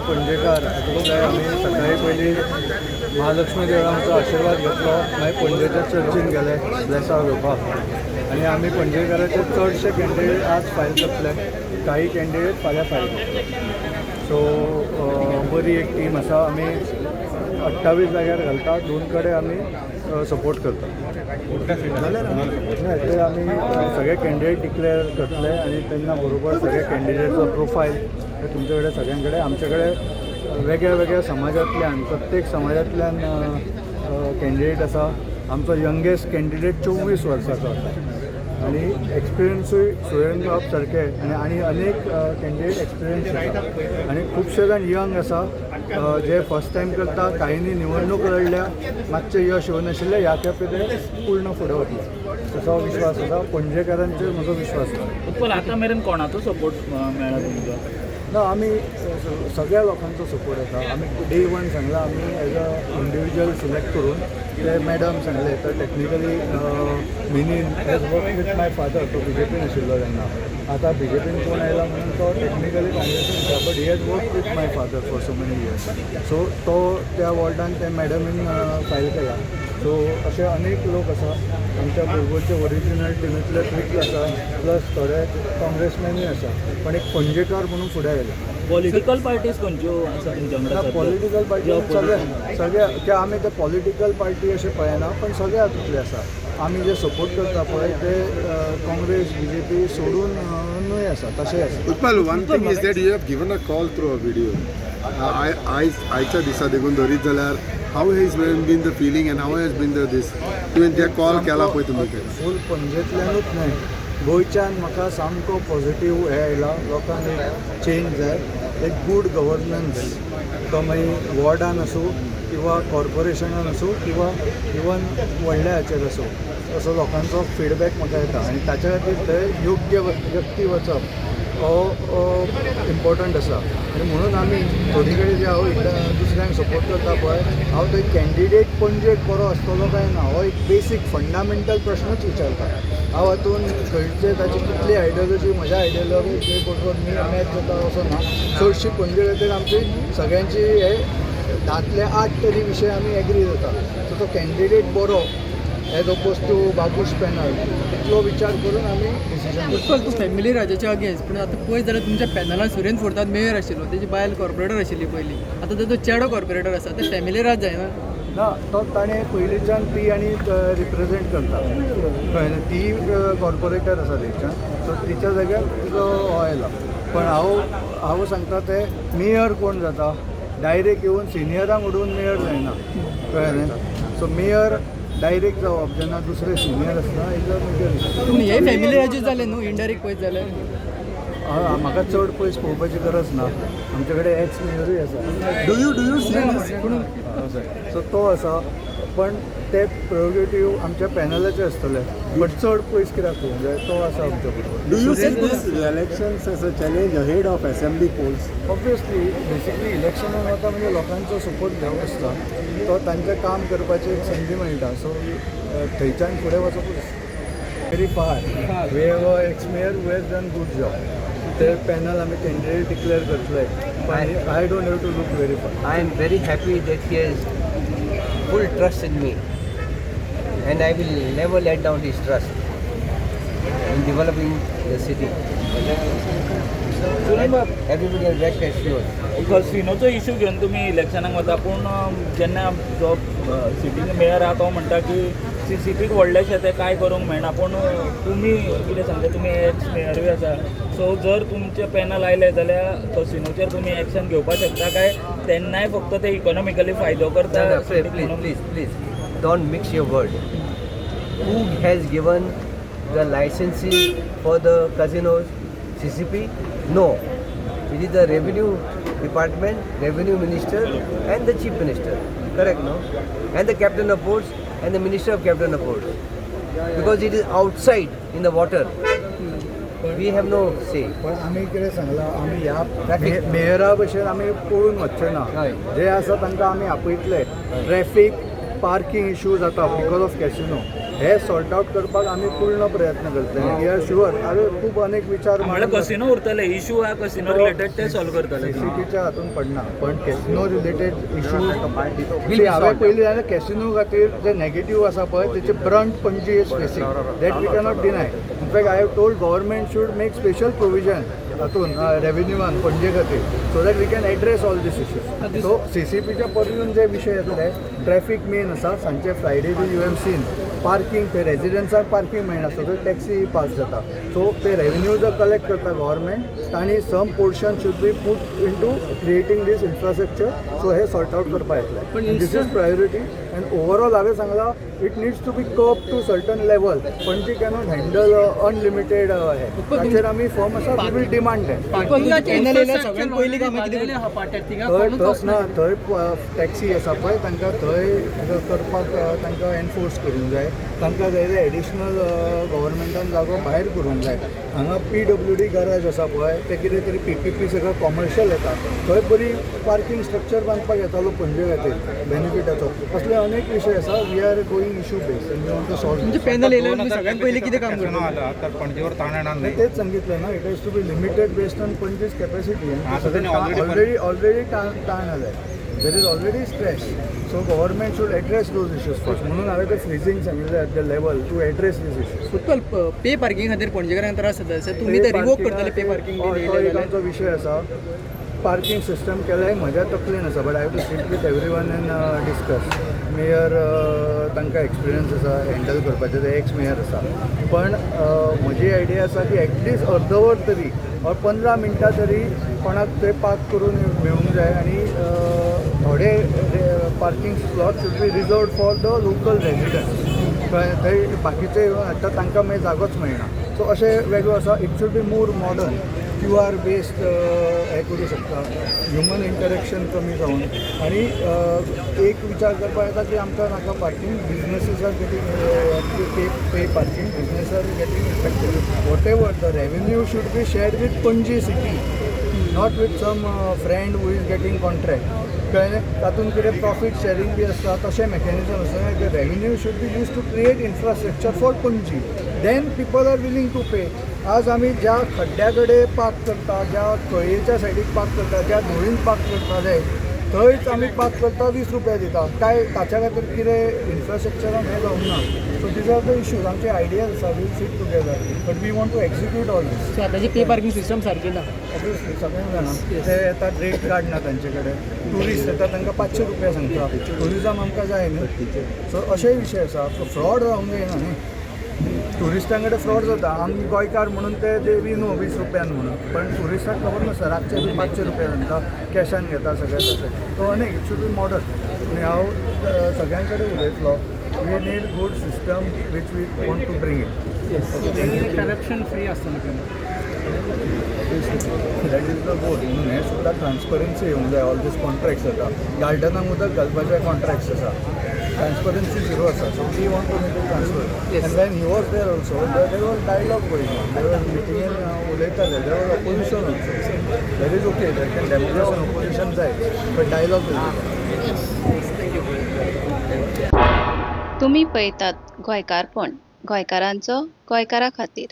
पणजेकार आतां आमी सकाळी पयलीं महालक्ष्मी देवळांचो आशिर्वाद घेतलो, मागीर पणजेच्या चर्चीन गेले ब्लेसांव घेवपाक आनी आमी पणजेकाराचे चडशे कॅन्डिडेट आज फायल करतले, काही कॅन्डिडेट फाल्यां फायल करतले. सो बरी एक टीम आसा. आमी 28 जाग्यार घालता, दोन कडेन आमी सपोर्ट करता. ना, ते आमी सगळे कॅन्डिडेट डिक्लेअर करतले आनी तेन्ना बरोबर सगळे कॅन्डिडेटचो प्रोफायल हे तुमचे कडेन सगळ्यां कडेन. आमचे कडेन वेगळ्या वेगळ्या समाजांतल्यान, प्रत्येक समाजांतल्यान कॅन्डिडेट आसा. आमचो यंगेस्ट कॅन्डिडेट 24 वर्साचो आसा आनी एक्सपिरियन्सूय सुरेंद्र बाब सारके आनी अनेक कॅन्डिडेट एक्सपिरियन्स आसा आनी खुबशे जाण यंग आसा जे फर्स्ट टायम करता. काहींनी निवडणूक लढल्या, मातशें यश येवनाशिल्लें. ह्या खेपे ते पूर्ण फुडें वतले असो विश्वास आसा. पणजेकारांचेर म्हजो विश्वास आसा. पण आतां मेरेन कोणाचो सपोर्ट मेळ्ळा तुमकां? ना, आमी सगळ्या लोकांचो सपोर्ट आसा. आमी डे वन सांगला, आमी एज अ इंडिविज्युअल सिलेक्ट करून ते मॅडम सांगले तर technically Minin has work with my father. तो बीजेपीन आशिल्लो तेन्ना, आतां बीजेपीन कोण आयला म्हणून तो टेक्निकली काँग्रेसीन आसा, but he has work with my father for so many years. So तो त्या वॉर्डान त्या मॅडमीन फायल केला. सो अशे अनेक लोक आसा आमच्या बरोबरचे, ओरिजिनल टिमींतले खूब आसा, प्लस थोडे काँग्रेसमॅनूय आसा, पण एक पणजेकार म्हणून फुडें आयले. पॉलिटिकल पार्टीज खंयच्यो आसा तुमच्या वांगडा सध्या? पॉलिटिकल पार्टी जे सगळे सगळे की आमी ते पॉलिटिकल पार्टी अशें पळयना, पण सगळे हातूंतले आसा. आमी जे सपोर्ट करता पळय ते काँग्रेस, बीजेपी सोडून न्हय आसा, तशें आसा. Utpal, one thing is that you have given a call through a video. आयज आयच्या दिसा देखून धरीत जाल्यार how has been the feeling and how has been the this, तुवें ते कॉल केला पळय तुमी ते? फूल पणजेंतल्यानूच न्हय, गोंयच्यान म्हाका सामको पॉझिटीव हें आयला. लोकांक एक चेंज जाय, एक गूड गव्हर्नन्स. तो मागीर वॉर्डान आसूं किंवा कॉर्पोरेशनान आसूं किंवा इवन व्हडल्या हाचेर आसूं, असो लोकांचो फिडबॅक म्हाका येता आनी ताच्या खातीर थंय योग्य व्यक्ती वचप हो इम्पॉर्टंट आसा. आनी म्हणून आमी थोडी कडेन जे हांव एकदां दुसऱ्यांक सपोर्ट करता पळय, हांव थंय कॅन्डिडेट पणजेक बरो आसतलो काय ना हो एक बेसीक फंडामेंटल प्रश्नूच विचारता. हांव हातून खंयचे ताची कितली आयडियोलॉजी म्हज्या आयडियोलॉजी बरोबर मी मॅच जाता असो ना. चडशी पणजे खातीर आमची सगळ्यांची हे 8 धांतले 8 तरी विशय आमी एग्री जाता. सो तो कॅन्डिडेट बरो as opposed to Babush panel, इतलो विचार करून आमी डिसिजन घेतलो. उत्पल, तूं फॅमिली राजाच्या अगेन्स्ट, पूण आतां पळयत जाल्यार तुमच्या पॅनलान सुरेन फोर्ताद मेयर आशिल्लो, तेजी बायल कॉर्पोरेटर आशिल्ली पयलीं, आतां ताजो चेडो कॉर्पोरेटर आसा. ते फॅमिली राज जायना? ना, तो ताणें पयलींच्यान ती आनी रिप्रेझेंट करता, कळ्ळें? ती कॉर्पोरेटर आसा थंयच्यान, सो तिच्या जाग्यार तिचो हो आयला. पण हांव सांगता, ते मेयर कोण जाता, डायरेक्ट येवन सिनियरांक उडोवन मेयर जायना, कळ्ळें न्ही? सो मेयर डायरेक्ट जावप जेन्ना दुसरे सिनियर आसता is a major. पूण हे फॅमिली राजूच जालें न्हू इनडायरेक्ट पळयत जाल्यार? म्हाका चड पयस पळोवपाची गरज ना, आमचे कडेन एक्स मेयरूय आसा. Do you see this? So तो आसा, पण ते प्रेरोगेटीव आमच्या पॅनलाचे आसतले, बट चड पयस कित्याक पळोवंक जाय? तो आसा आमच्या बरोबर. Do you see this elections as a challenge ahead of assembly polls? Obviously, basically इलेक्शनान वता म्हणजे लोकांचो सपोर्ट घेवप आसता, तो तांचें काम करपाची एक संदी मेळटा. सो थंयच्यान फुडें वचपूच very far. We have a ex mayor who has done good job. ते पॅनल आमी कॅन्डिडेट डिक्लेअर करतले, पण I don't have to look very far. I am very happy that he has full trust in me and I will never let down his trust in developing the city. Everybody will rest assured. कसिनोचो issue घेवन तुमी इलेक्शनाक वता, पूण जेन्ना जो sitting mayor आहा तो म्हणटा की सीसीपीक व्हडलेशें तें कांय करूंक मेळना, पूण तुमी कितें सांगता? तुमी एक्स मेयरूय आसा, सो जर तुमचें पॅनल आयलें जाल्यार कसिनोचेर तुमी एक्शन घेवपाक शकता काय तेन्नाय फक्त ते इकॉनॉमिकली फायदो करता? No, no, please, please, please, please, don't mix your word. Who has given the licenses for the casinos? CCP? No. It is the revenue department, revenue minister and the chief minister. Correct, no? And the captain of ports and the minister of captain of ports. Because it is outside in the water. We have no say. पण आमी कितें सांगलां, आमी ह्या Traffic. मेयरा भशेन आमी पळून वचचे ना. हय. जे आसा तांकां आमी आपयतले. ट्रॅफीक, पार्कींग इशू जाता because of casino. हे सॉर्ट आउट करपाक आमी पूर्ण प्रयत्न करतले आनी we are sure. हांवें खूब अनेक विचार म्हणल्यार कसिनो उरतले, इशू आहा कसिनो रिलेटेड ते सॉल्व करतले. सीसीपीच्या हातून पडना, पण कॅसिनो रिलेटेड इशू हांवें पयलीं जाल्यार कॅसिनो खातीर जे नेगेटीव आसा पळय तेचे brunt Panaji is facing, that we cannot deny. In fact I have told government should make special provision हातून रेव्हेन्यूआन पणजे खातीर, so that we can address all these issues. So सीसीपीच्या पर्यून जे विशय येतले, ट्रॅफीक मेन आसा. सांजचे Friday be you have seen parking, थंय रेजिडन्साक parking मेळना, सगळ्यो taxi pass जाता. सो ते रेव्हेन्यू जर कलेक्ट करता गव्हर्मेंट, तांणी some portion should be put into creating this infrastructure. So hey sort out करपा येतलें. This is priority. And overall हांवें सांगलां, it needs to be curb to certain level. Panaji cannot handle unlimited हें. ताचेर आमी firm आसा, we will demand that. Panel येयल्यार सगळ्यांत पयलीं कामां कितें करतले? थंय थंय ना, थंय टॅक्सी आसा पळय, तांकां थंय करपाक तांकां एनफोर्स करूंक जाय. तांकां जाय जाल्यार एडिशनल गव्हर्मेंटान जागो भायर करूंक जाय. हांगा पीडब्ल्यूडी गराज आसा पळय, ते कितें तरी पीपीपी सगळं कॉमर्शियल येता. थंय बरी पार्किंग स्ट्रक्चर बांदपाक येतालो पणजे खातीर बेनिफिटाचो. असले अनेक विशय आसा. We are going issue base and we want to solve. तुमचे पॅनल येयल्यार तुमी सगळ्यांत पयलीं कितें काम करतले? आला तर पणजीवर ताण येणार नाही? तेच सांगितलं ना, it has to be limited based on Panaji's capacity. आता त्यांनी already already already ताण ताण आलाय, there is already stress, so government should address those issues first. म्हणून हांवें ते फ्रीजींग सांगिल्लें at the level to address these issues. Utpal, pay parking खातीर पणजेकारांक त्रास जाता, सर तुमी ते रिवोक करतले पे पार्किंग? तो एक आमचो विशय आसा. पार्किंग सिस्टम केल्यार म्हज्या तकलेन आसा, but I have to sit with everyone and discuss. Mayor तांकां एक्सपिरियन्स आसा हँडल करपाचें, ते एक्स मेयर आसा. पण म्हजी आयडिया आसा की एटलिस्ट अर्दवर तरी ऑर 15 मिनटां तरी कोणाक थंय पार्क करून मेळूंक जाय आनी थोडे parking slot should be reserved for the local residents. कळ्ळें? थंय बाकीचे येवन हाडटा, तांकां मागीर जागोच मेळना. सो अशें वेगळो आसा. It should be more modern, QR based हें करूं शकता, ह्युमन इंटरेक्शन कमी जावन. आनी एक विचार करपाक येता की आमकां नाका parking, businesses are getting pay parking, business are getting affected. Whatever the revenue should be shared with Panaji city, not with some friend who is getting contract. कळ्ळें? तातूंत कितें प्रॉफीट शेरींग बी आसता, तशें मॅकॅनिजम आसता. The revenue should be used to create infrastructure for Panaji, then people are willing to pay. आज आमी ज्या खड्ड्या कडेन पार्क करता, ज्या खळयेच्या सायडीक पार्क करता, ज्या धुळीन पार्क करताले, थंयच आमी पार्क करता, 20 रुपया दिता. काय ताच्या खातीर कितें इन्फ्रास्ट्रक्चरान हें जावंक ना. So these are the issues. आमचे आयडियाज आसा, we'll sit together, but we want to execute all this. So आतांची पे पार्किंग सिस्टम सारकी ना. ऑब्वियसली सगळ्यांक जाणा, ते येतात, रेट कार्ड ना तांचे कडेन. ट्युरिस्ट येता, तांकां 500 रुपया सांगता. ट्युरिजम आमकां जाय न्ही. सो अशेय विशय आसा. सो फ्रॉड जावंक जायना न्ही. ट्युरिस्टां कडेन फ्रॉड जाता. आमी गोंयकार म्हणून ते दे we know 20 रुपयान म्हणून, पण ट्युरिस्टाक खबर नासता, रातचे बी 500 रुपया सांगता, कॅशान घेता सगळें तशें. सो आनी it should be modern. आनी हांव सगळ्यां कडेन उलयतलो. We need good system which we want to bring it. Corruption free आसतलें. That is the goal. म्हणून हें सुद्दां ट्रान्सपरन्सी येवंक जाय. ऑल these contracts जाता, गार्डनाक उदक घालपाचे कॉन्ट्रॅक्ट्स आसा, ट्रान्सपरन्सी झिरो आसा. So we want to make it transparent. And when he was there also, there was dialogue going on, there was मिटिंगेन उलयताले, there was opposition also. That is okay, that can democracy, opposition जाय, but dialogue. तुमी पळयतात गोंयकारपण, गोंयकारांचो गोंयकारा खातीर.